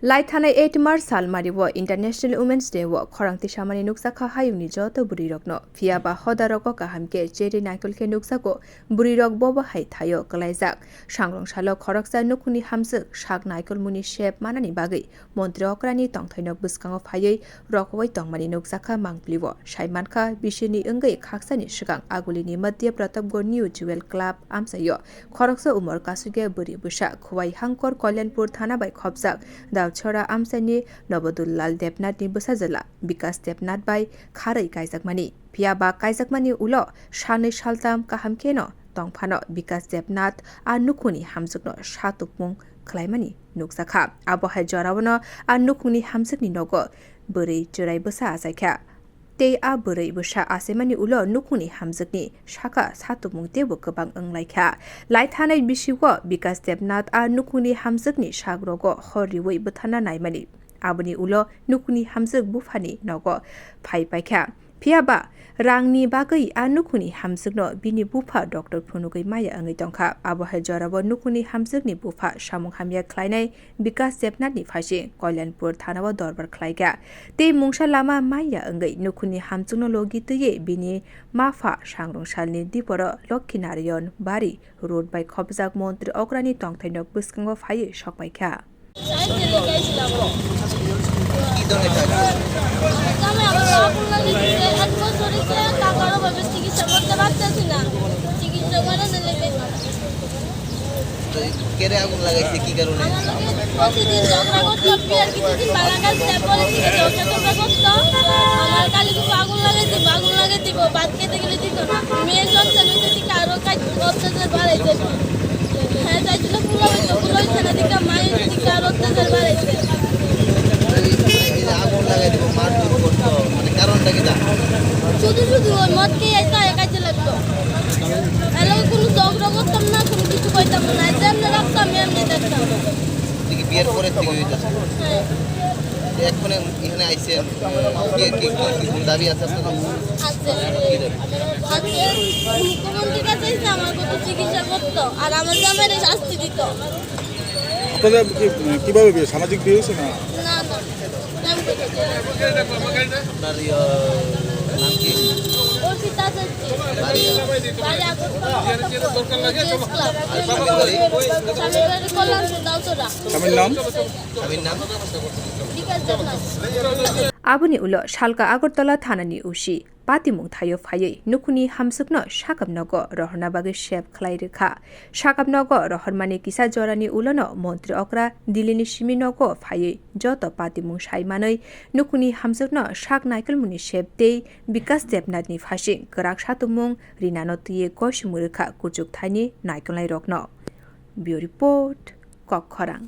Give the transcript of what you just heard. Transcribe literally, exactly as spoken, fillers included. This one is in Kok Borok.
Lai thanai eight March salmari o International Women's Day o khorang tisamani nukjakha hayungni joto bwrwirokno. Phiya ba hoda rogo kaham khe cherwi naikol khe nukjago. Bwrwirok bobo hai thaio kwlaijak. Sangrong salo khoroksa nukhungni hamjwk sak naikolmungni sep manani bagwi montri okrani tongthaino bwskango phaiwi rokoui tongmani nukjakha Mangpilio. Saimankha, bisini wngwi khaksani swkang Agulini Madhya Pratapgarh New Jewel Club amchaio khoroksa umor kasugya bwrwi bwsa Khowai Hangkor Kalyanpur thana bai khopjak Daochhara amchaini Nobodul Lal Debnathni bwsajwla Bikas Debnath bai kharwi kaijakmani. Phiya ba kaijakmani ulo salnwi saltam kaham kheno tongphano Bikas Debnath a nukhungni hamjwkno satupmung khlaimani nukjakha. Abo hai joraono a nukhungni hamjwkni nogo bwrwi chwrai bwsa achaikha. Tei a bwrwi bwsa achaimani ulo nukhungni hamjwkni saka satupmung teibo kwbang wnglaikha. Lai thanai bisio Bikas Debnath a nukhungni hamjwkni sagrogo hor riwi bwtharna naimani. Aboni ulo nukhungni hamjwk buphani nogo phai paikha. Phiya ba rangni bagwi a nukhungni hamjwkno bini bupha doctor phunugwi maya wngwi tongkha. Abo hai jorao nukhungni hamjwkni bupha samung hamya khlainai Bikas Debnathni phaising Kalyanpur thanao dorbar khlaikha. Tei mungsa lama maya wngwi nukhungni hamjwkno logi twiwi bini mapha Sangrong salni diporo Lokhi Narayan Bari road bai khopjak montri okrani tongthaino bwskango phaiwi sokpaikha. কি ধরনের কাজ? আমি আমার বাবুর লাগে দিতে এক বছর হয়েছে, তারপরও ভাবে চিকিৎসা করতে পারতেছি না। চিকিৎসা করানোর লেগে তো কেরে আগুন লাগাইছে, কি কারণে? আমার লগে প্রতিদিন ঝগড়া করতো, বিয়ের কিছুদিন বালাঘাট যায়, পরে থেকে ঝগড়া ঝগড়া করতো। আমার কালি কিছু আগুন লাগাই দিব, আগুন লাগাই দিব, ভাত খেতে গেলে দিত না। মেয়ের সন্তান হইতে থেকে আরো কাজ অত্যাচার বাড়াই যাবে। হ্যাঁ, চাইছিল পুরো হইতো, পুরো হইছে না, দিকে মায়ের দিকে আরো অত্যাচার বাড়াইছে। এই যে আগুন লাগাই দিব, মারধর করতো, মানে কারণটা কি জানো? শুধু শুধু ওই মদ খেয়ে এসে একাই লাগতো। এর লগে কোনো ঝগড়া করতাম না, কোনো কিছু কইতাম না, যেমনি রাখতাম এমনি দেখতাম। এটা কি বিয়ের পরের থেকে হইতেছে? হ্যাঁ। এখন এখানে আইছেন, আহ, কি, কি, কি, কি কোনো দাবি আছে আপনাদের? আছে। কি দাবি? আছে। মুখ্যমন্ত্রীর কাছে এসে আমার কত চিকিৎসা করতো, আর আমার জামাইরে শাস্তি দিত। আপনাদের কি, কিভাবে বিয়ে? সামাজিক বিয়ে হয়েছে না? না, না। প্রেম করেছে। আপনার, ইয়ে, নাম কি? অর্পিতা চ্যাটার্জি। বাড়ি? বাড়ি আগরতলা। Press club. আর স্বামীর বাড়ি? স্বামীর বাড়ি কল্যাণপুর, দাউচড়া। স্বামীর নাম? স্বামীর নাম? বিকাশ Debnath. Aboni ulo Salka Agartala thanani O C patimung thaio phaiwi nukhungni hamjwkno sakam nogo rohorna bagwi sep khlai rwkha. Sakam nogo rohormani kisa jorani ulono montri okra Dillini simi nogo phaiwi joto patimung sai manwi nukhungni hamjwkno sak naikolmungni sep tei Bikas Debnathni phasing kwrak satumung rinano twiwi koichumwi rwkha kuchuk thaini naikolnairokno. Bureau Report, Kokkhorang.